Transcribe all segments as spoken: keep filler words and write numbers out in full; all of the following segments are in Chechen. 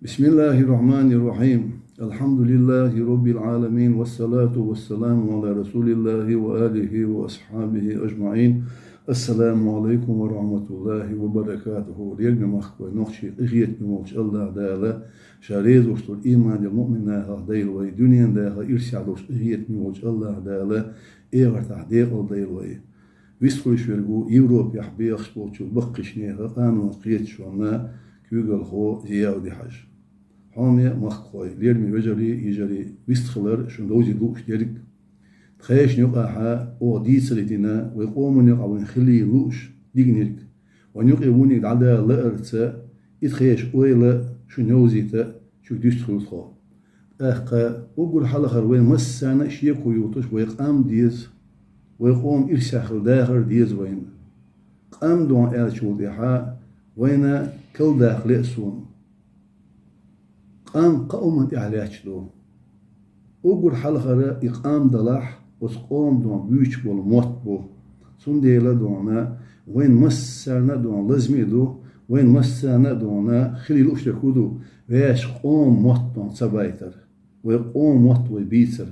بسم الله الرحمن الرحيم. الحمد لله رب العالمين، والصلاة والسلام على رسول الله وآله وأصحابه أجمعين. السلام عليكم ورحمة الله وبركاته. Лераме махкахой, нохчий къахетаме волча АллахӀ Дала, Ша реза волуш долу ийман долу муъмин нахах дойла вай, дуьненан дахар ирсехь долуш къахетаме волча АллахӀ Дала, эхартахь декъала дойла вай. Вистхуьлуш верг ву Европехь бехаш болчу баккхийчу нехан къанонан кхеташонан куьйгалхо Зияуди-Хьаьжа. Хьоме махкахой, лераме вежарий, йижарий, вистхилар шуна довзийта лууш дерг. Тхешна юкъахьа оха дийцаре дина, вай къоман юкъахь вайн хилийла лууш дигнарг. Вайн юкъе вуниг дӀадала лаарца, и тхешан ойла шуна йовзийта, шуьга дуьстхуьлу тхо. ТӀаккха уггар хьалхара вайн массарна а шеко йотуш, вай къам деза, вай къоман ирсехь хила дахар деза вайна. Къам дон аьллачул тӀаьхьа вайна калдаккха лаьа суна. Къам кхаа хӀуманна тӀехь лаьтташ ду. Уггар хьалхара и къам далахь, оцу къоман дон буьйцуш болу мотт бу. Цундела дона вайн массарна а дон лазаме ду, вайн массарна а дона хилийла лууш дерг хӀун ду, вешан къоман мотт дон ца байтар, вай къоман мотт вай бийцар.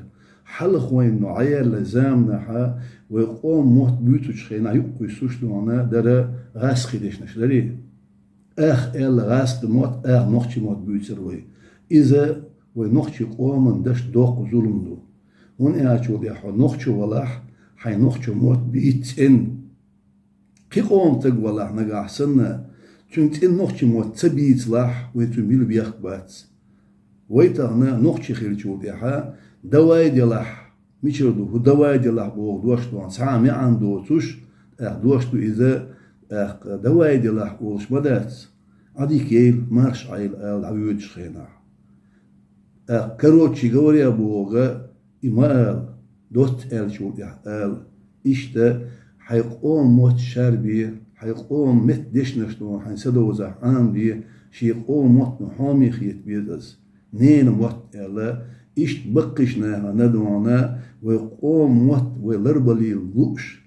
Хьалха вайна дон Ӏаяллай заманахьа вай къоман мотт буьйцучу хенахь юккъе суш дона дара гӀазкхий дешнаш дарий. Ах аьлла гӀазкхи мотт, ах нохчий мотт буьйцура вай. Иза вай нохчий къоман дашна доккха зулам ду. ХӀунда аьлча тӀехь хьо нохчо валахь, хьайн нохчо мотт бийца цӀена. Кхин къоман стаг валахь нагахь санна, цуьнга цӀена нохчий мотт ца бийцалахь, вай цуьнан мила бехк бац. Вай тахана нохчий хилчул тӀаьхьа, давай делахь, мичара ду хӀу давай делахь боху дош дон, цхьа а маьӀна доцуш, тӀаккха дош ду иза, тӀаккха давай делахь олуш ма дац. Ӏадика яйла, марша Ӏайла ала дӀавоьдучу хенахь. ТӀаккха короче говоря бохург и ма ала, доцца аьллачул тӀаьхьа ала. Иштта хьайн къоман мотт шарбе, хьайн къоман меттан дешнаш дон хьайн са довзахь Ӏамабе, шен къоман мотт дон хьоме хета беза ас. Ненан мотт аьлла, иштта баккхийчу нахана дона вай къоман мотт вай ларбалийла лууш,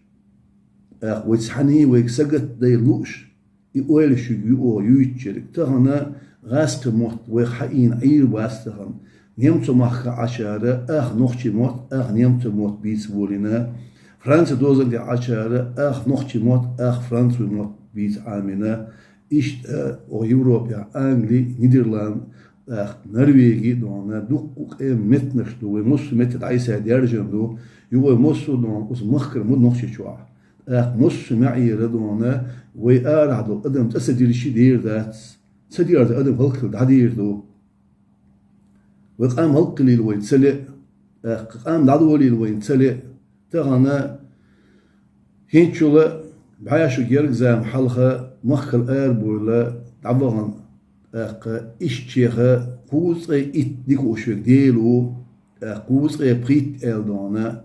тӀаккха вай цхьаьний вайга сагатдайла лууш, и ойла шуьга ю оха юьйцучерг. Тахана гӀазкхи мотт вайх хьаийна Ӏийр бац тахана. Немцо махка Ӏачара ах нохчий мотт, ах немцо мотт бийца волийна. Франци дозан тӀехь Ӏачара ах нохчий мотт, ах француй мотт бийца Ӏамийна. Иштта оха Европехь Англи, Нидерланд, тӀаккха Норвеги дона дуккха къеман меттанаш ду, вай массо а метта дӀасай даьржина ду, юха вай массо а дона оцу махкара ма ду Нохчийчохь. ТӀаккха массо а маьӀера дона вай арахь долу адам цӀа ца дилчи дийр дац, ца дерза адам хӀаллакьхила дӀадийр ду. Вай къам хӀаллакьхилийла вайна ца леа, тӀаккха къам дӀадолийла вайна ца леа. Тахана хӀинцачул бӀе шо гергзама хьалха махкал арабойла дӀавахана, тӀаккха иштта чеха кхузткъе итт дика уш верг Дела ву, тӀаккха кхузткъе пхийтта аьлла дона,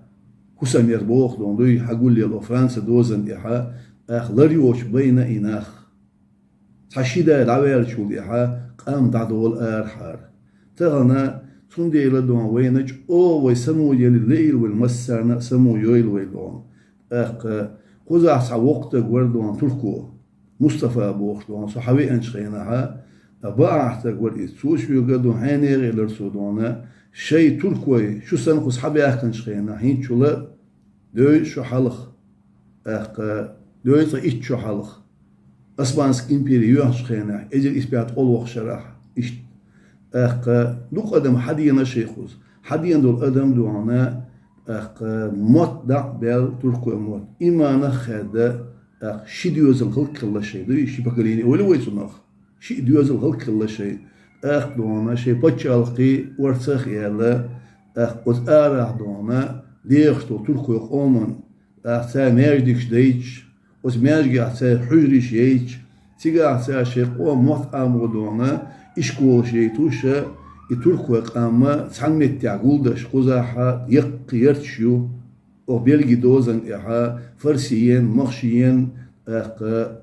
хӀусамъяр боху дона дуй, хьан гуллел оха Франци дозан тӀехьа, тӀаккха лар йоцуш байна и нах. Цхьа ши да дӀаваьллачул тӀаьхьа къам дӀадолу арахьара. Тахана цундела дон вайна чӀогӀа вай само елла лаийла вай массарна а, само йойла вай дон. ТӀаккха кхузахь цхьа воккха стаг вара дон турко, Мустафа бохуш дон, со хьан веанчу хенахьа, а бакъахь стаг вара иза. Цо шуьга дон хьенега а лар цо дона, шай туркой, шу санна кхуза хьан баьхканчу хенахь, хӀинцачул дойза шо хьалха, тӀаккха дойза цкъа итт шо хьалха, Османский импери йоьхначу хенахь, эзар исс бӀе ткъолгӀа шарахь, иштта. ТӀаккха дукха адам хьан дена шайх кхуза. Хьан дена долу адам дона, тӀаккха мотт дӀа а баьлла, туркой мотт. Иманах а хаьдда, тӀаккха ши доьзал хӀаллакьхилла шайн. Дуй, ши поколение олу вай цунах. Ши доьзал хӀаллакьхилла шайн. ТӀаккха дона шайн пачхьалкхе орцах а яьлла, тӀаккха оцу арахь дона дехаш долу туркой къоман, тӀаккха цара маьждигаш дайча, оцу маьждигехь цара хьуьжарш яйча, цигахь цара шайн къоман мотт Ӏамо дона, ишколаш яйтуш, и туркой къам цхьана меттехь гулдеш кхузахь яккхий ярташ ю. Оха Бельги дозан тӀехьа фарсийн, махшийн, тӀаккха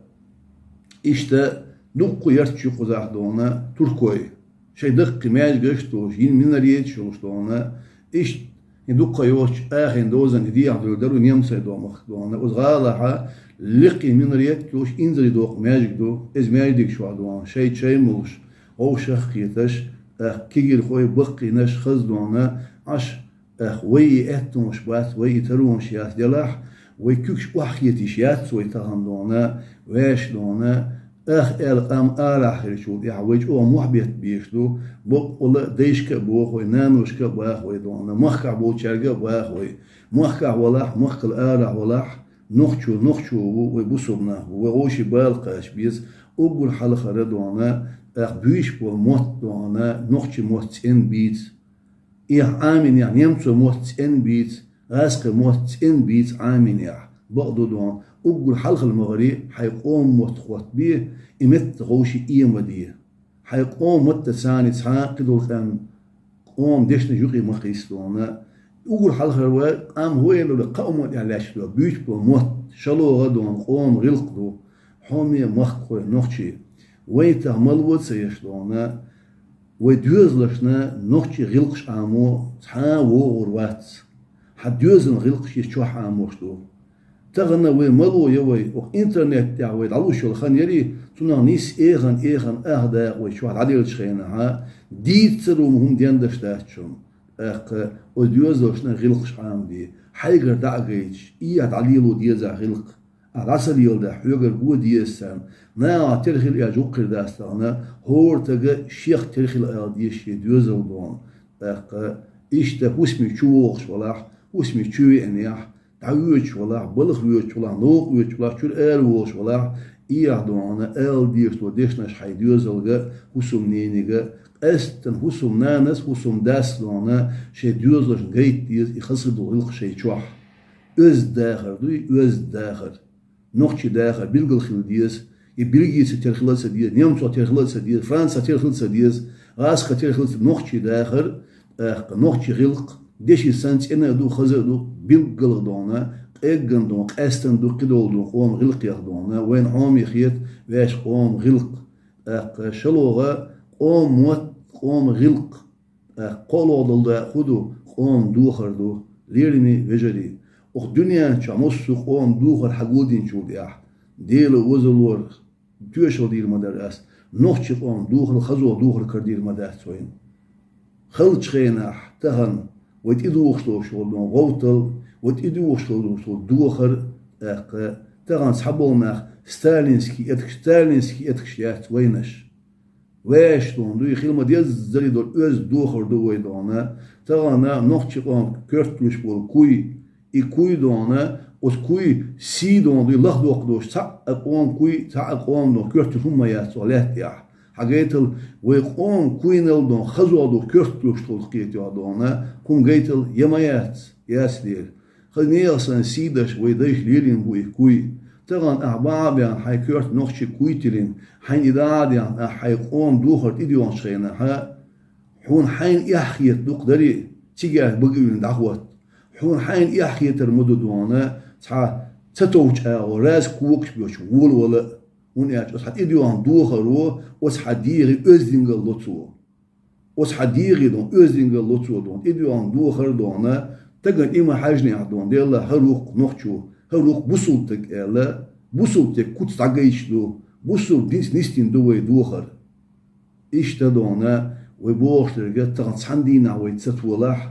иштта дуккха ярташ ю кхузахь дона туркой. Шайн даккхий маьждигаш а долуш, йина минареташ йолуш дона, иштта и дуккха йоцучу Ахен дозан и дехьа дуьйла дару немцай домах дона. Оцу гӀалахьа лекхий минарет а долуш, инзаре доккху маьждиг ду, иза маьждиг чохь дона, шайн чай молуш, Вовшах кхеташ, ах, кигирхой баккхийнаш хаза дона, аш, ах, вай и аьттонаш бац, вай и таронаш яц делахь, вай куьгаш охьахеташ яц вай тахан дона, ваьш дона, ах, аьлла къам арахь хилчул тӀехь вай чӀогӀа мохь бетта беш ду, баккъала дайшка а бохой, наношка а бахой дона, махкахь болчаьрга а бахой, махкахь валахь, махкал арахь валахь, нохчо, нохчо ву, вай бусулба нах ву, вай гӀоши бала кхача беза, уггар хьалхара дона, ах, буьйш бола мотт дона, нохчи мотт цӀен бийца. Эхь Ӏаминехь немцо мотт цӀен бийца, гӀаскхи мотт цӀен бийца Ӏаминехь. Бакъду дона, уггар хьалхал ма гӀари, хьай къома мотт хотта бе, и метта гӀовши эма де. Хьай къома матта цани цхьа кхидолу къам къома дешна юкъе ма кхийса дона. Уггар хьалхара вай къам вайна кхаъ ма тӀехь лаьтташ ду, буьйцу бо мотт, шалогӀа дона, къома гӀилкх ду, хьоме махкахой нохчий. Вай тах малво ца еш дона, вай доьзалашна нохчий гӀилкхаш Ӏамо цхьа а вогӀур вац. Хьан доьзалан гӀилкхаш и чохь Ӏамош ду. Тахана вай мало я вай, оха интернет тӀехь вай дӀалуш йолу хан яри, цунах нисса эхан-эхан ах дакъа вай чохь дӀаделлачу хенахьа, дийца ца лума хӀума дендаш дац чунна. ТӀаккха оцу доьзалшна гӀилкхаш Ӏамаде, хьайгара дӀа а гайташ, и а дӀалело деза гӀилкх. А дӀа ца леладахь, хьоьгара го деза царна. Нагахь тера хила аьлча гӀуллакх хир дац тахана, хӀора стага шех тера хила ала деза шен доьзал дона. ТӀаккха иштта хӀусаме чу вогӀуш валахь, хӀусаме чу веанехь, дӀавоьдуш валахь, балха воьдуш валахь, новкъа воьдуш валахь, чуьра ара вогӀуш валахь, и а дона, ала дезаш долу дешнаш хьайн доьзалга, хӀусамненига, къаьсттина хӀусамнанас, хӀусамдас дона, шайн доьзалшна гайта деза и хаза долу гӀилкх шайн чохь. Оьзда дахар дуй, оьзда дахар. Нохчий дахар билггал хила деза, и Бельгица тера хила а ца деза, немцо тера хила а ца деза, Франца тера хила а ца деза, гӀаскха тера хила а ца, нохчий дахар, тӀаккха нохчий гӀилкх, деши санна цӀена а ду, хаза а ду, билггал дона, къегган дона, къаьстан ду, кхидолу дона, къома гӀилкхех дона, вайна хьоме хета, ваьш къома гӀилкх, тӀаккха шалогӀа, къома мотт, къома гӀилкх. ТӀаккха кхоалгӀа долу дакъа хӀун ду? Къоман духар ду, лераме вежарий. Оха дуьнен чохь массо а къоман духар хьагулдинчул тӀехь, Делан возаллора тоьшалла дийр ма дара ас, нохчи къоман духарал хазо духар карадийр ма дац вайна. Халчу хенахь, тахана, вай тӀедухуш долуш волу гӀовтал, вай тӀедухуш долуш волу духар, тӀаккха, тахана цхьаболу нах сталинский этагаш, сталинский этагаш яц вайнаш. Вешан дуй, хила ма-деззара долу оьзда духар ду вай дона, тахана нохчи къоман коьрталуш болу куй, и куй дона, оцу куй сий дона дуй лахдоккхуш долуш, цхьа а къоман куй, цхьа а къоман дона коьрталуш хӀума ма яц цу лаьтта тӀехь. Хьагайтал, вай къоман куйнал дона хазо ду коьрталуш долу кхетош дона, хӀума гайтал я ма яц, яцдера. Хаза нехан санна сий деш вай дайша лелийна бу и куй. Тахана ахь баха а баьхна хьайн коьрта нохчи куй тиллина, хьайна и дӀа а даьхна, ахь хьайн къоман духар тӀедоьгӀначу хенахьа, хьуна хьайна эхь хета дукха дарий, цигахь бага а вина дӀахӀотта. Хьуна хьайна эхь хетар ма ду дона, цхьа ца товчу агӀор, раза когаш боьчу волавала а, хӀунда аьлча оцу хьан тӀедоьгӀна духаро оцу хьан дегӀе оьздангалла ло цо. Оцу хьан дегӀе дона, оьздангалла ло цо дона, тӀедоьгӀна духар дона, тагана и ма хьаьжнехь дона, делла хӀара ву-кх нохчо, хӀара ву-кх бусулба стаг аьлла, бусулба стеган куц дӀагайташ ду, бусулба динца нисдина ду вай духар. Иштта дона, вай бохуш дерг, тахана цхьана дийнахь вай ца толахь,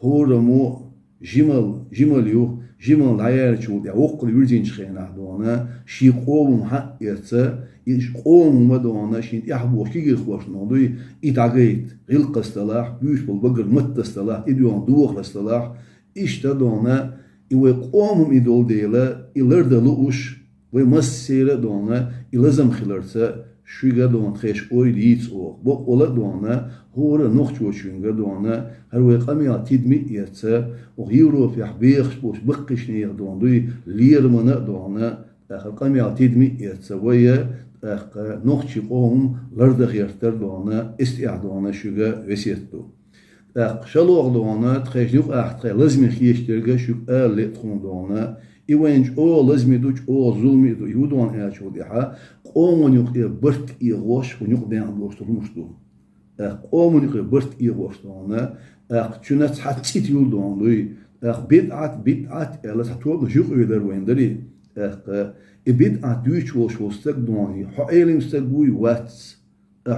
хӀораммо жимал, жимал ю, жимал дӀаяьллачул тӀехь воккхал вирзинчу хенахь дона, шен къоман хьаъ эца, и къоман ма дона, шен тӀехь боху кигирхошна дуй, и дӀагайта, гӀиллакхаш далахь, буьйш болу багара матташ далахь, и доьгӀна духарш далахь, иштта дона, и вай къоман и долу дела, и лардан лууш, вай массеран а дона, и лазам хиларца, шуьга а дона тхеш ойла йийца оха. Бакъвала а дона, хӀора а нохчочуьнга а дона, хӀара вай къамел тидаме а эца, оха Европехь бехаш болчу баккхийчу нехан дона дуй, лерамана а дона, тӀаккха къамел тидаме а эца, вай а, тӀаккха нохчи къоман лардан гӀертар дона, эс тӀехь дона шуьга весет ду. ТӀаккха шалогӀа дона, тхайшна юкъахь тхайн лазаме хеташ дерг шуьга ала леа тхуна дона, и вайна чӀогӀа лазаме ду, чӀогӀа зуламе а ду, и хӀун дона аьллачул тӀаьхьа, къоман юкъе барт эгӀош, хӀун юкъа баьхна долуш долу хӀумаш ду. ТӀаккха къоман юкъе барт эгӀош дона, тӀаккха цуьнан цхьацца цӀе тилла дона дуй, тӀаккха бидӀат, бидӀат аьлла цхьа тобанаш юкъа велар вайна дарий, тӀаккха и бидӀат дуьйцуш волуш волу стаг дона, хьо Ӏелам стаг вуй, вац.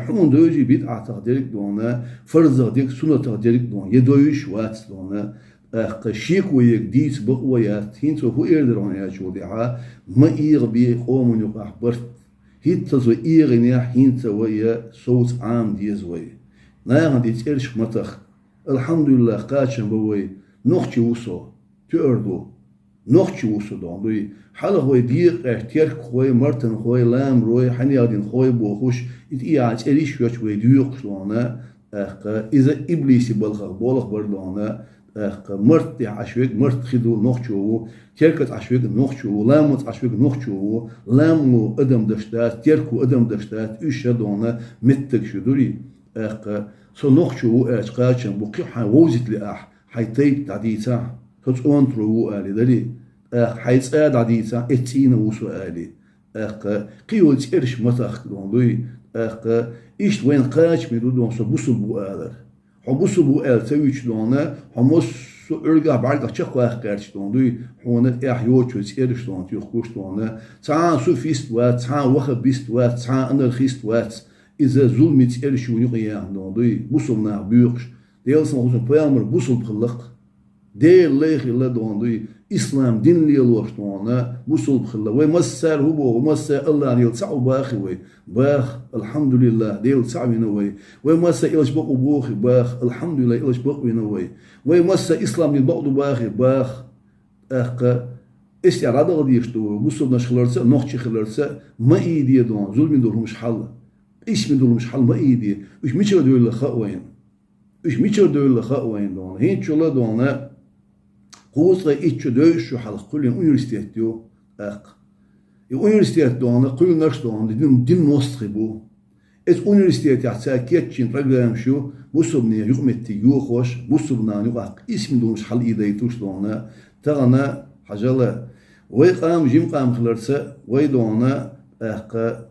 Хьуна дойжи бидӀатах дерг дона, фарзах дерг, суннатах дерг дона, е дойш вац дона, тӀаккха шеко ерг дийца бакъо яц, хӀинца хӀу эр дара хьуна аьлча тӀехьа, ма эгӀабе къоман юкъахь барт. ХӀинца вай эгӀинехь, хӀинца вай совца Ӏама деза вай. Нахана де цӀераш ма тахка. Алхьамдулиллах, кхачам ба вай, нохчи ву со, туьар ду. Нохчи ву со дона дуй. Хьалха вай декъаеш, теркхой, мартанхой, ламарой, хьанех дина хой бохуш, и тӀехьа цӀераш йоцуш вай доькъуш дона, тӀаккха иза иблиси балхах болх бар дона, тӀаккха март тӀехь Ӏаш верг март хи ду, нохчо ву, теркаца Ӏаш верг нохчо ву, ламаца Ӏаш верг нохчо ву, ламо адам даш дац, терко адам даш дац, уьш ша дона меттагаш ю дуй. ТӀаккха со нохчо ву аьлча кхачам бу, кхин хьайн вовзийтале ахь, хьайн тайпа дӀадийцахь, со цӀонтаро ву али дарий, тӀаккха хьайн цӀа дӀадийцахь, эццийна ву со али. ТӀаккха кхин йолу цӀераш ма тахка дона дуй, тӀаккха иштта вайна кхачаме ду дона со бусулба ву алар. Хьо бусулба ву аьлла ца вуьтуш дона, хьо массо а Ӏуьргахь бӀаьргах чекхваккха гӀерташ дона дуй, хьуна тӀехь йоцучу цӀераш дона туьйхкуш дона, цхьа а суфист вац, цхьа а ваххабист вац, цхьа а анархист вац, иза зуламе цӀераш ю юкъа яхна дона дуй, бусулба нах боькъуш. Делан салам хуьлда цунна, пайхамар бусулба хилла-кх. Делан лай хилла дона дуй, ислам дин лелош дона, бусулба хилла. Вай массара хӀу боху, вай массара Аллахьан лела цхьаъ ву бахий вай? Баха, алхьамдулиллах, Дела цхьаъ вина вай. Вай массара элча бакъ ву бохий? Баха, алхьамдулиллах, элча бакъ вина вай. Вай массара ислам дин бакъ ду бахий? Баха. ТӀаккха эс тӀехь дӀадала дезаш ду вай, бусулбанаш хиларца а, нохчий хиларца а, ма ийде дона зуламе долу хӀумаш хьал, къийсаме долу хӀумаш хьал ма ийде. Уьш мичара девлла хаьа вайна. Уьш мичара девлла хаьа вайна дона. ХӀинца чула дона, кхузткъе итт шо, дезткъа шо хьалха кхоьллина университет ю тӀаккха. И университет дона, кхоьллинарш дона, дин, дин мостагӀий бу. Эцу университетехь цара кечйина программаш ю, бусулбанийн юкъаметтиг йохош, бусулбанийн юкъахь къийсаме долу хӀумаш хьалаийдайтуш дона. Тахана, хьажал, вай къам жима къам хиларца, вай дона, тӀаккха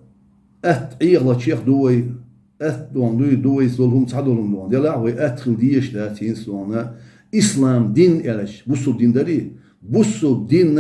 атта Ӏехалчех ду вай, атта дона дуй, ду вайца долу хӀума, цхьа долу хӀума дона. Делахь вай атта хила дезаш дац хӀинца дона. Ислам дин аьлча, бусулба дин дарий? Бусулба дин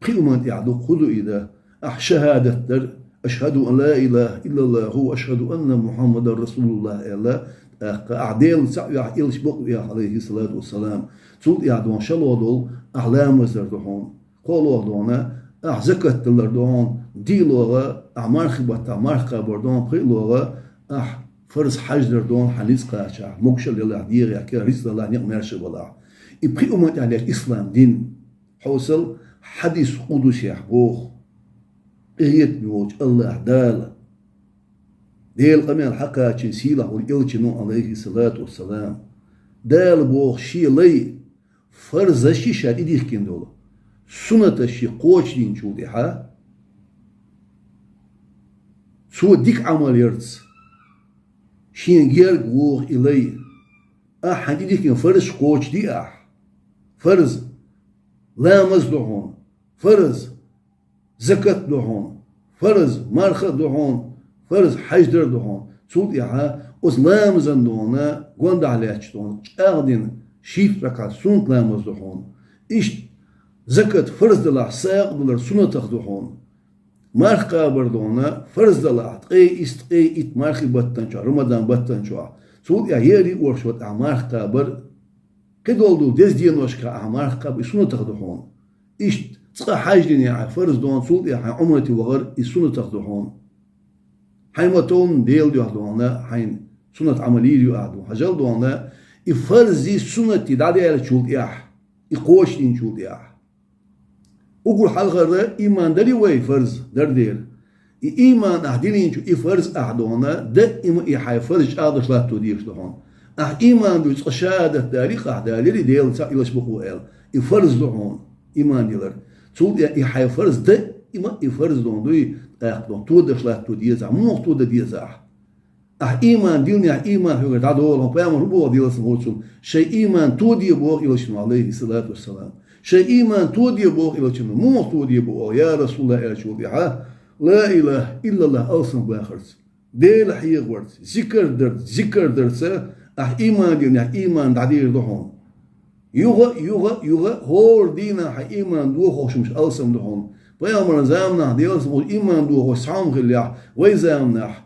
пхи хӀуманна тӀехь ду, кху ду и дан. Ахь шахӀадат дар, ашхӀаду ан ла илахӀа иллаллахӀу ва ашхӀаду анна Мухьаммадан расулуллахӀ аьлла, тӀаккха ахь Дела цхьаъ вехь, элча бакъ вехь, Ӏалайхи салату вассалам. Цул тӀехь дона шолгӀа долу, ахь ламаз дар ду хьуна. КхоалгӀа дона, ахь закат далар ду хьуна, дийлогӀа, ахь мархий баттахь марха кхабар ду хьуна, пхиългӀа, ахь фарз хьаьж дар ду хьуна, хьан ницкъ кхачахь, могушалла ялахь, дегӀехь, кера рицкъ далахь, некъ маьрша балахь. И пхи хӀуманна тӀехь лаьтташ ислам дин. Хьовсал, хьадис къудсехь боху, къинхетаме волчу Аллахь Дала, Делан къамел хьакхачийна сийлахь волу элчано, Ӏалайхи салату вассалам, Дала боху шен лай, фарзаш ша тӀедихкина долу, суннаташ шен кхочушдинчул тӀаьхьа, цо дика Ӏамал ярца, шен герга вогӀу и лай. Ахьа тӀедихкина фарзаш кхочушди ахь. Фарз ламаз ду хьуна, фарз закат ду хьуна, фарз марха ду хьуна, фарз хьаьж дар ду хьуна. Цул тӀаьхьа оцу ламазан дона, гондахь лаьтташ дона, чӀагӀдина шийтта ракаӀат суннат ламаз ду хьуна. Иштта закат фарз далахь, сагӀа далар суннатах ду хьуна. Марха кхабар дона, фарз далахь, ткъе исс, ткъе итт мархий баттанчохь, Рамадан баттанчохь. Цул тӀаьхьа еарий оршот ахь марха кхабар, кхидолу деза деношкахь ахь марха кхаба, и суннатах ду хьуна. Иштта цкъа хьаьж дина ахь фарз дона, цул тӀаьхьа хьайн Ӏумрате вахар, и суннатах ду хьуна. Хьайн ма товна Делан дуьхьа дона, хьайн суннат Ӏамал йийр ю ахь ду. Хьажал дона, и фарзи суннати дӀадаьллачул тӀаьхьа, и кхочушдинчул тӀаьхьа. Уггар хьалхара ийман дарий вай фарз дар дера. И ийман ахь динийчу и фарз ахь дона, даима и хьайн фарз чӀагӀдеш латто дезаш ду хьуна. Ахь ийман дуьйцу цкъа шахӀадат далий-кх ахь, даларий Дела цхьаъ, элча бакъ ву аьлла. И фарз ду хьуна, ийман дилар. Цул тӀе и хьайн фарз даима и фарз дона дуй, тӀаккха дона тодеш латто деза ахь, муха тода деза ахь? Ахь ийман дилнехь, ийман хьоьгара дӀадолу, пайхамар хӀун боху Делан салам хуьлда цунна? Шайн ийман тоде боху элчано, Ӏалайхи салату вассалам. Шайн ийман тоде боху элчано, муха тоде боху, я Расулаллах, аьллачул тӀаьхьа, ла илахӀа иллаллахӀ алсам бахарца, Дела хьехаварца, зикар дарца, зикар дарца, ахь ийман дилнехь, ийман дӀадийр ду хьуна. Юха, юха, юха, хӀора дийнахь хьан ийман дохош хӀумаш алсам ду хьуна. Пайхамаран заманахь Делан салам хуьлда ийман дохош цхьа хӀума хиллехь, вай заманахь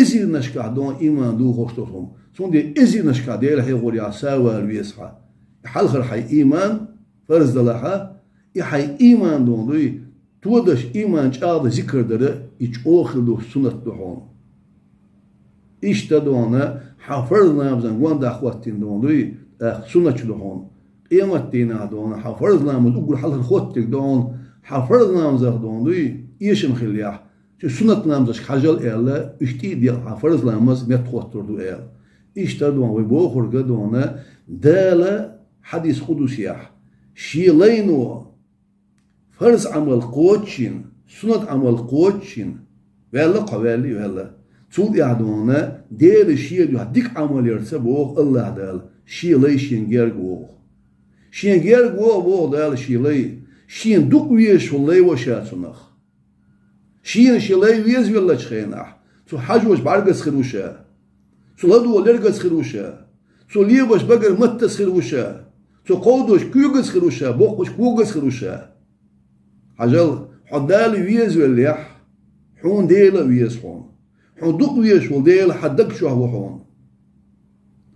эзарнашкахь дона иман дохош долу хӀума. Цундела эзарнашкахь Дела хьехорехь сов вала веза хьо. Хьалхара хьайн иман фарз далахь, и хьайн иман дона дуй, тодаш иман чӀагӀдан зикар дара, и чӀогӀа хила долуш суннат ду хьуна. Иштта дона хьан фарз ламазан гонаха хӀоттийна дона дуй, тӀаккха суннат ду хьуна. Къематдийнахь дона хьан фарз ламаз уггар хьалхара хӀоттийна дона, хьан фарз ламазах дона дуй, эшам хиллехь, цу суннат ламазашка хьажал аьлла, уьш тӀе а декъна хьан фарз ламаз меттахӀоттор ду аьлла. Иштта дона вай бохург дона Дала хьадис къудсехь, шен лайно фарз Ӏамал кхоччина, суннат Ӏамал кхоччина, ваьлла кхо ваьлли ваьлла. Цул тӀаьхьа дона Дела шен дуьхьа дика Ӏамал ярца боху АллахӀ Дала, шен лай шен герга вогӀу. Шен герга вогӀу боху Дала шен лай, шен дукха везаш волу лай ву ша цунах. Шена шен лай везавеллачу хенахь, цу хьажош бӀаьргаза хир ву ша, цу ладогӀа лергаза хир ву ша, цу лебаш багара маттаза хир ву ша, цу кховдош куьйгаза хир ву ша, боккхуш когаза хир ву ша. Хьажал, хьо Дала везавеллехь, хьуна Дела а веза хьуна. Хьуна дукха везаш волу Дела хьан даг чохь ву хьуна.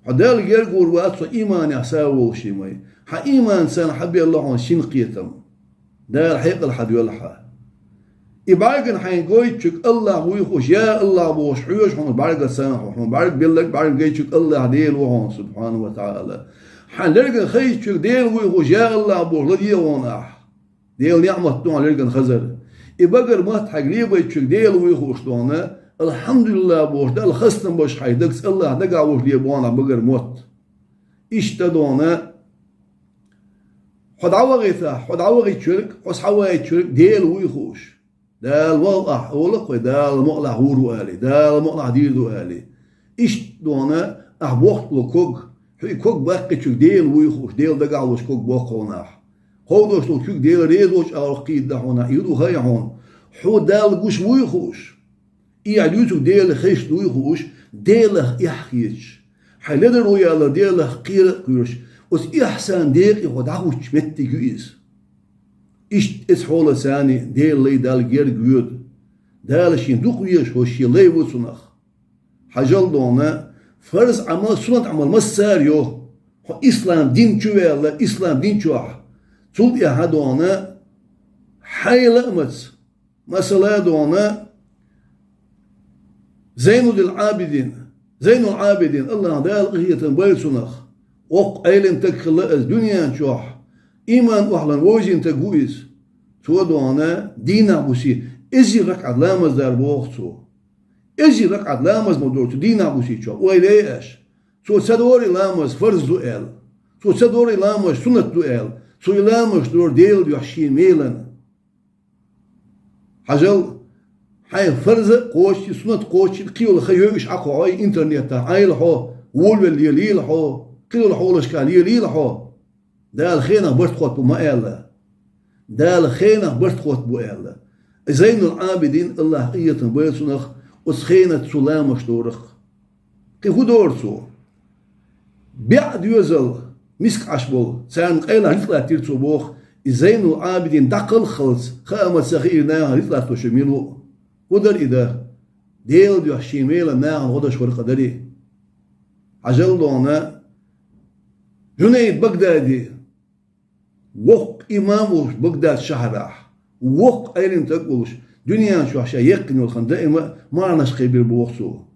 Хьо Далла гергур вац хьо иманехь сов волуш йимай. Хьан иман санна хьан белла хьуна шина кхетам. Дала хьекъал хьан доьлла хьан. И бӀаьргана хьайна гойтучуьг АллахӀ вуй хууш, я АллахӀ бохуш хьоьжу хьуна бӀаьрга санна хьо, хьуна бӀаьрг белларг бӀаьргана гайтучуьг АллахӀ Дела ву хьуна, субхьанаху ва таӀала. Хьан лергана хайтучуьг Дела вуй хууш, я АллахӀ бохуш ладе хьуна ахь. Делан ниӀмат ду хьан лергана хазар. И багара мотт хьайга лебайтучуьнга Дела вуй хууш дона, алхьамдулиллахӀ бохуш, Далла хастам беш хьайн дагца АллахӀ дагахь вуш лебо хьан багара мотт. Иштта дона, хьо дӀавахийтахь, хьо дӀавахийтучуьнга, хьо схьавахийтучуьнга Дела вуй хууш. Дала вахал ахь олу кхой, Дала мукъалахь гӀур ву алий, Дала мукъалахь дийр ду алий. Иштта дона, ахь бохкуш болу ког, хьо и ког баккхийчуьнга Дела вуй хууш, Дела дагахь луш ког боккху хьуна ахь. Кховдош долу куьг Дела реза волчу агӀор кхийдадо хьуна, и ду хай хьуна. Хьо Далла гуш вуй хууш. И ахь дуьйцург Дела хезаш дуй хууш, Делах эхь хеташ. Хьайн ледарло ялар Делах кхера а кхоьруш, оцу эхь санна декъе хьо дӀахӀуттуш меттиг ю иза. Иштта эцу хьолаца царний Делан лай Далла герга воьду. Дала шен дукха везаш хӀо шен лай ву цунах. Хьажал дона, фарз Ӏамал, суннат Ӏамал массара йо. Хьо ислам дин чу ваьлла, ислам дин чохь. Цул тӀаьхьа дона, хьайла а маца, масала дона, Зайнудил Ӏабидин, Зайнул Ӏабидин, АллахӀ Дала къинхетам бойла цунах, воккха Ӏелам таг хилла иза дуьнен чохь, иман охьалан вовзийна таг ву иза. Цо дона, дийнахь буси, эзар ракаӀат ламаз дар боху цо. Эзар ракаӀат ламаз ма дора цо дийнахь буси чохь, ойла еш. Цо ца дора и ламаз фарз ду аьлла. Цо ца дора и ламаз суннат ду аьлла. Цо и ламаз дора Делан дуьхьа шен мелана. Хьажал, хьайн фарз а кхоччий, суннат кхоччий, кхин йолу хан йойуш Ӏа кхо хьо интернетахь Ӏайла хьо, волавелла лелийла хьо, кхин йолу хьолашкахь лелийла хьо. Дала хенах барт хӀоттабу ма аьлла. Дала хенах барт хӀоттабу аьлла. Зайнул Ӏабидин, АллахӀ къинхетам бойла цунах, оцу хенаца цо ламазаш дорах. Кхин хӀун дора цо? БӀе доьзал миска Ӏаш болу, царна къайлах рицкъ латтийра цо боху, и Зайнул Ӏабидин дӀакхалххалц, хаа ма ца хиира нахана рицкъ латтош мила ву. ХӀун дара и дан? Делан дуьхьа шен мелан нахана гӀо даш вара къа дарий. Хьажал дона, Жунайд Багдади, воккха имам волуш Багдад шахьарахь, воккха Ӏелам таг волуш, дуьнен чохь ша яьккхина йолу хан даима марханаш кхайбира боху цо.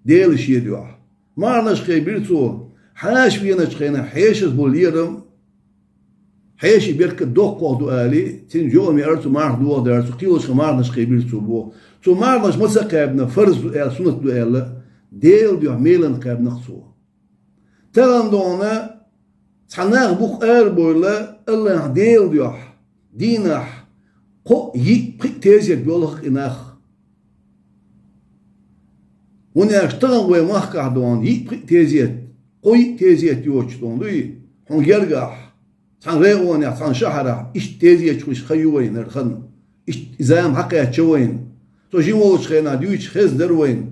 Делан шен дуьхьа. Марханаш кхайбира цо, хьаша веначу хенахь хьешаза болу лерам, хьеший беркат доккхох ду алий, цуьнан жоа меара цу марха дохадара цо, кхин йолчу хенахь марханаш кхайбира цо боху. Цо марханаш ма ца кхаьбна, фарз ду аьлла, суннат ду аьлла, Делан дуьхьа мелан кхаьбнах цо. Тахана дона цхьа нах буху арабевлла, АллахӀ Делан дуьхьа, дийнахь, кхо а, йиъ, пхиъ тезет йолу-кх и нах. ХӀунда аьлча тахана вай махкахь дона йиъ, пхиъ тезет, кхо, йиъ тезет йоцуш дона дуй, хьуна гергахь, цхьана районехь, цхьана шахьарахь, иштта тезеташ хуьлуш хан ю вайна хӀара хан. Иштта и зама хьакхаьчча вайна. Со жима волчу хенахь дуьйцуш хезна дара вайна.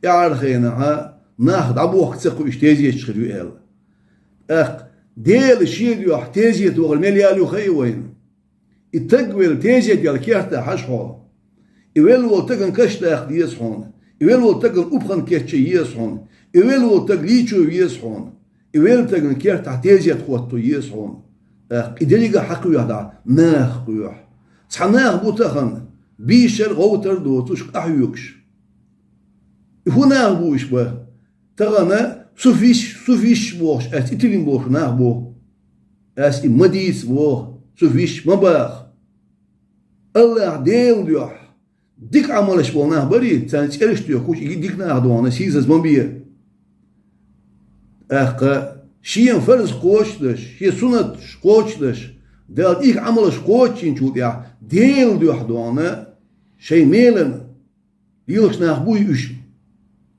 ТӀаьхьара хенахь нах дӀабохка ца кхуьуш тезеташ хир ю аьлла. ТӀаккха Делан шен дуьхьа тезет вахар мел ял ю хаьий вайна? И таг велла тезет ял кертахь хьажа хьо. И велла волу тагана каш даккха деза хьуна. И велла волу стагана упханна кечъян еза хьуна. И велла волу стаг лийчо веза хьуна. И велла стагана кертахь тезет хӀотто еза хьуна. ТӀаккха и деррига а хьакхоьхьа дӀа, наха кхоьхьа. Цхьа нах бу тахана, бийшар, гӀовтар доцуш, къахьоьгуш. И хӀун нах бу уьш бан? Тахана суфиш, суфиш бохуш, ас и тилина болуш нах бу. Ас и ма дийца боху, суфиш ма баха. Аллахь Делан дуьхьа дика Ӏамалш болу нах барий, царна цӀераш тоьхуш, и дика нах дохьана, сийсаз ма бе. ТӀаккха шен фарз кхочушдеш, шен суннаташ кхочушдеш, Дала дика Ӏамалш кхочушйинчул тӀаьхьа Делан дуьхьа дохьана, шайн мелана лелаш нах буй уьш?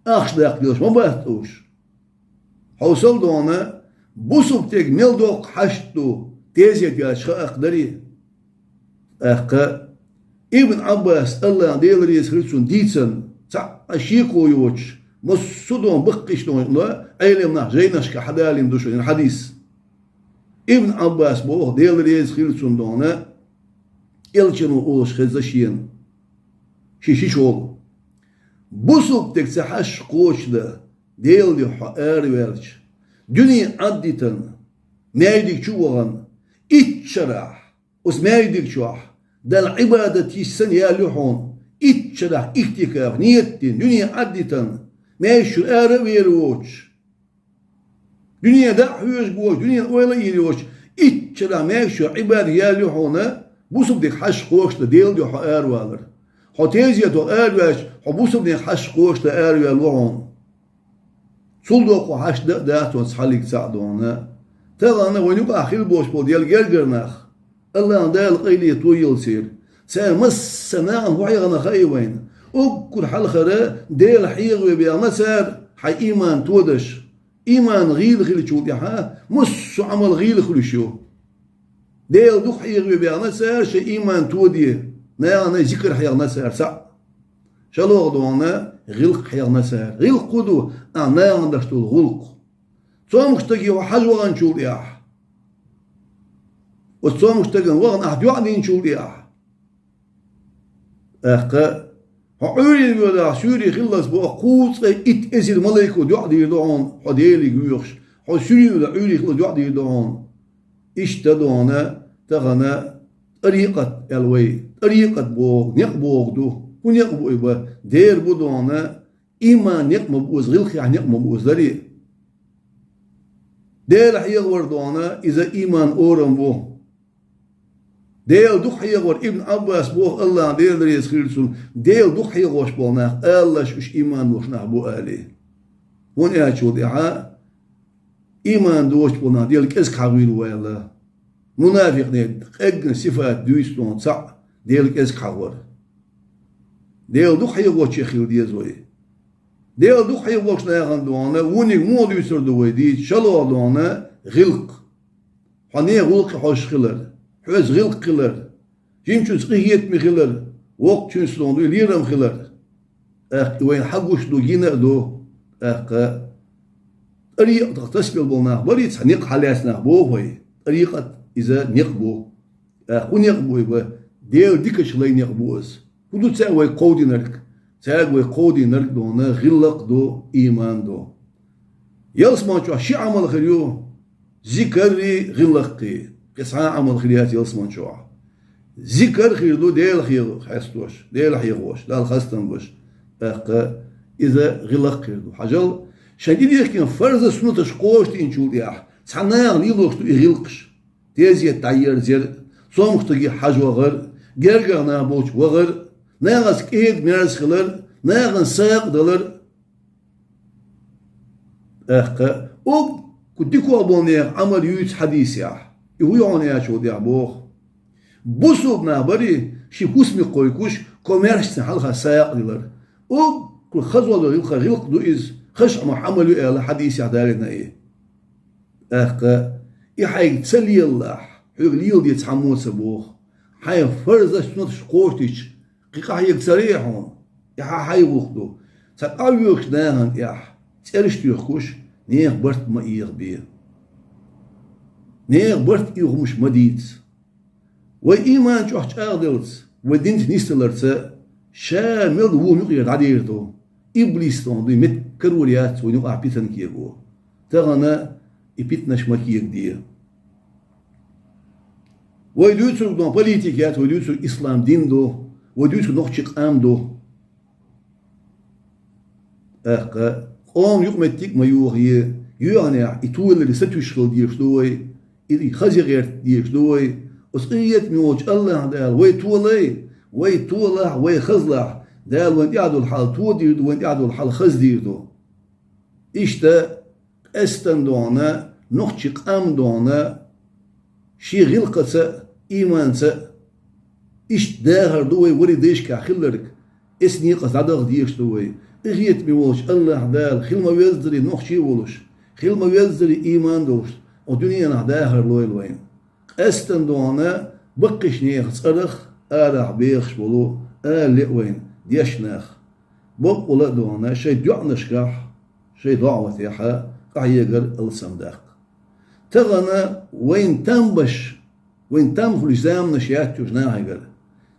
Ахча даккха лелаш ма бац уьш. Хьовсал дохьана, бусулба стеган мел доккха хьашт ду, тезет яц хаьа-кх дарий. ТӀаккха Ибн Ӏаббас, Аллахь Дела реза хила цунна, дийцина, цхьа а шеко йоцуш, массо а дохьана баккхийчу дохьана, Ӏеламнах жайнашка хьадалийна ду шуна хьадис. Ибн Ӏаббас боху, Дела реза хила цунна, дохьана, Элчано олуш хезна шена, ши шиш волу. Бусулба стеган цхьа хьашт кхочушдан, Делан дуьхьа хьо араваьлча, дуьне Ӏаддитина, маьждиг чу а вахана, итт шарахь, оцу маьждиг чохь Далла Ӏибадат йист санна ял ю хьуна, итт шарахь иътикаф ниет дина, дуьне Ӏаддитина, маьждиг чуьра ара а вер воцуш, дуьненан даа хьоьжуш воцуш, дуьненан ойла а йийр йоцуш, итт шарахь маьждиг чохь Ӏибадат ял ю хьуна, бусулба стеган хьашт кхочушдан Делан дуьхьа хьо аравалар. Хьо тезетах араваьлча, хьо бусулба стеган хьашт кхочушдан араваьлла ву хьуна. Цул доккха хьашт дан а дац оцу хьалиг цхьаъ, дохьана. Тахана вайн юкъахь хила болуш болу Делан гергара нах, Аллахь Дала къайле тоелла церан. Цара массанхьа а хьехна хаьа вайна. Уггар хьалхара Дела хьехаве баьхна цара, хьайн ийман тодеш. Ийман гӀийла хиллачул тӀаьхьа массо а Ӏамал гӀийла хуьлуш ю. Дела дукха хьехаве баьхна цара, шайн ийман тоде, нахана зикар хьехна цара цхьаъ. ШолгӀа, дохьана, гӀиллакх хьехна цара. ГӀиллакх хӀун ду? Ахь нахана деш долу гӀуллакх. Цомгуш стаге хьо хьажа ваханчул тӀаьхьа, оцу цомгуш стагана вахана ахь доӀа динчул тӀаьхьа, тӀаккха хьо Ӏуьйренна воьдахь, суьйре хиллалц боху кхузткъе итт эзар малайко доӀа дийр ду хьуна, хьо Деле воьхуш, хьо суьйре воьдахь, Ӏуьйре хиллалц доӀа дийр ду хьуна. Иштта, дохьана, тахана тӀарикъат аьлла вай. ТӀарикъат боху, некъ боху ду. ХӀун некъ бу и бан? Дера бу, дохьана, ийман некъ ма бу иза, гӀиллакхехь некъ ма бу иза, дарий. Дела хьехавар, дохьана, иза ийман орам бу. Дела дукха хьехавар, Ибн Ӏаббас боху, Аллахь Дела реза хила цунна, Дела дукха хьехош болу нах, алалаш уьш ийман долуш нах бу, алий. ХӀунда аьлча тӀаьхьа ийман доцуш болу нах Дела кӀезиг хьахийла вайла. Мунафикъийн къеггина сифат дуьйцу, дохьана, цхьаъ Дела кӀезиг хьахор. Дела дукха хьехочех хила деза вай. Дела дукха хьехочу нахана, дохьана, вуьниг муха дуьйцур ду вай дийца, шолгӀа, дохьана, гӀиллакх. Хьо нехан гӀуллакхе хьожуш хилар, хьоьца гӀиллакх хилар, жимачуьнца къинхетаме хилар, воккхачуьнца, дохьана, дуй лерам хилар. ТӀаккха и вайна хьагуш ду, гина а ду. ТӀаккха тӀарикъатах тасабелла болу нах барий, цхьа некъ хьалаьцна нах боху вай. ТӀарикъат иза некъ бу. ТӀаккха хӀун некъ бу и бан? Дела дикачу лайн некъ бу иза. ХӀун ду цаьрга вай кховдийнарг? Цаьрга вай кховдийнарг, дохьана, гӀиллакх ду, ийман ду. Ялсамани чохь ши Ӏамал хир ю: зикаррий, гӀиллакххий. Кхин цхьа а Ӏамал хир яц ялсамани чохь. Зикар хир ду Дела хьехо-, хестош, Дела хьехош, Далла хастам беш. ТӀаккха иза гӀиллакх хир ду. Хьажал, шайн тӀедехкина фарз а, суннаташ кхочушдинчул тӀаьхьа цхьа наха лелош ду и гӀиллакхаш. Тезет дӀаерзар, цомгуш стаге хьажа вахар, гергара нах болчу вахар, нахаца кӀеда-мерза хилар, нахана сагӀа далар. ТӀаккха уггар дика болу нехан Ӏамал юьйцу хьадисехь. И хӀун ю хьуна аьлча тӀаьхьа боху? Бусулба нах барий, ши хӀусаме кхойкхуш, комаьршна хьалха сагӀа дилар. Уггар хаза долу гӀиллакх, гӀиллакх ду иза, хаза Ӏамал ю аьлла хьадисехь далийна и. ТӀаккха и хьайга ца лелалахь, хьоьга леладе цхьаммо а ца боху. Хьайн фарзаш, суннаташ кхочушдича, кхин къахьега ца лаьа хьуна? И хьан хьайн гӀуллакх ду. Цхьа къахьоьгучу нахана тӀехь цӀераш тоьхкуш, нехан барт ма эгӀабе. Нехан барт эгӀа хӀумаш ма дийца. Вай ийман чӀогӀа чӀагӀделлалц, вай динца нисдаларца, ша мел ву юкъера дӀадийр ду. иблис дона дуй, мет карор яц вайна юкъахь питана кего. Тахана и питанаш ма кегаде. Вай дуьйцург дона политика яц, вай дуьйцург ислам дин ду, вай дуьйцург нохчий къам ду. ТӀаккха къоман юкъаметтиг ма йохае, йоьханехь и толаре сатуьйсуш хила дезаш ду вай, и хаза гӀерта дезаш ду вай. Оцу къинхетаме волчу АллахӀ Дала вай толай, вай толахь, вай хазлахь, Дала вайна тӀехь долу хьал тодийр ду, вайна тӀехь долу хьал хаздийр ду. Иштта къаьстина дона, нохчий къам дона, шен гӀиллакхаца а, ийманца а, иштта дахар ду вай вари дайшкахь хилларг, эс некъаца дӀадаха дезаш ду вай. Къинхетаме волчу АллахӀ Дала хила ма веззарий нохчий а волуш, хила ма веззарий ийман а долуш, оцу дуьненахь дахар лойла вайна. Къаьстина дона баккхийчу нехан цӀарах арахь бехаш болу ала леа вайна дешна нах. Баккъала а дона шайн доӀанашкахь, шайн доӀа ватехьа, къахьегар алсам даккха. Тахана вайна там беш, вайна там хуьлуш заманаш яц уьш нахехь гара.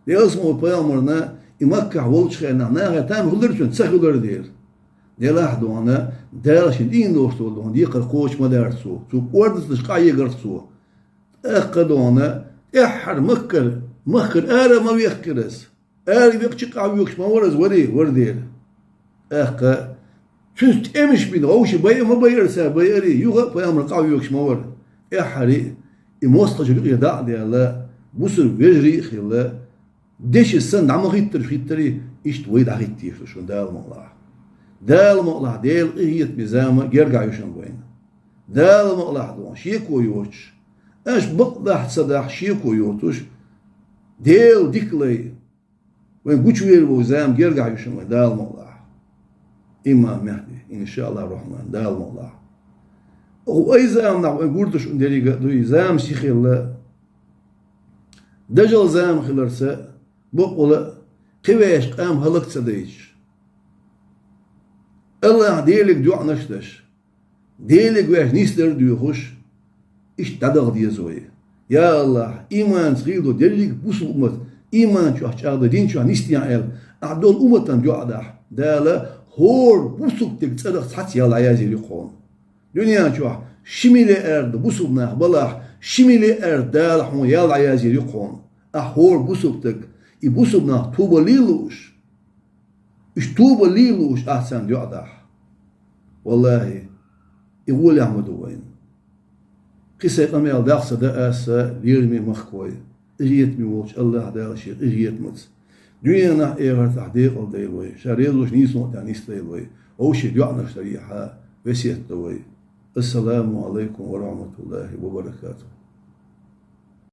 Делахь ма вай пайхамарна и Маккахь волчу хенахь нахе там хуьлура цуьнан, ца хуьлура дера. Делахь дона, Дала шен дийна долуш долу дона декхар кхочуш ма даьрра цо, цо кӀордатанаш къахьегарх цо. ТӀаккха дона, тӀаьххьара Маккара, махкара ара ма вехкира аса. Ара векхча къахьоьгуш ма вара аса, вари, вара дера. ТӀаккха цуьнца тӀемаш бина, вовши байа ма байара цара, байари, юха а пайхамар къахьоьгуш ма вара. ТӀаьххьара и мостагӀчуьра юкъе дӀа а даьлла, бусург вежарий а хилла, деши санна дӀа ма хӀиттарш хӀиттарий, иштта вай дӀахӀиттийша ду шуна, Дала мукъалахь. Дала мукъалахь, Делан къинхетаме зама гергахь ю шуна вайна. Дала мукъалахь дона, шеко йоцуш, аша бакъдахь а, ца дахь а шеко йоцуш, Делан дика лай, вайн гучувер волу зама гергахь ю шуна вайн, Дала мукъалахь. Имам Мехди, иншааллахь рахьман, Дала мукъалахь. Оха вай заманахь вайн гурдаш ун деррига а дуй, зама сихилла, дажал зама хиларца, бакъвала, кхин вешан къам хӀаллак ца дайча. АллахӀ Делиг доӀанаш даш, Делиг ваьш нисдар а доьхуш, иштта дӀадаха деза вай. Я АллахӀ, ийманца хийла долу дерриг бусулба уммат, ийман чохь чӀагӀдан дин чохь нисдехьа аьлла, ахь долу умматан доӀа дахь. Дала хӀора бусулба стеган цӀарах цхьацца ял дӀаязйийр ю хьуна. Дуьнен чохь ши миллиард бусулба нах балахь, ши миллиард Дала хьуна ял дӀаязйийр ю хьуна. Ахь хӀора бусулба стаг, и бусулба нах тоба лело лууш, уьш тоба лело лууш ахь царна доӀа дахь. ВаллахӀи, и гӀолехь ма ду вайна. Кхин сайн къамел даккха ца дан аса, лераме махкой, къинхетаме волчу АллахӀ Дала шен къинхетамаца дуьненахь а, эхартахь а декъалдойла вай, ша резалуш нийсонан тӀехь нисдойла вай, вовшийн доӀанаш дарехьа весет до вай. Ассаламу Ӏалайкум ва рахьматуллахӀи ва баракатухӀ.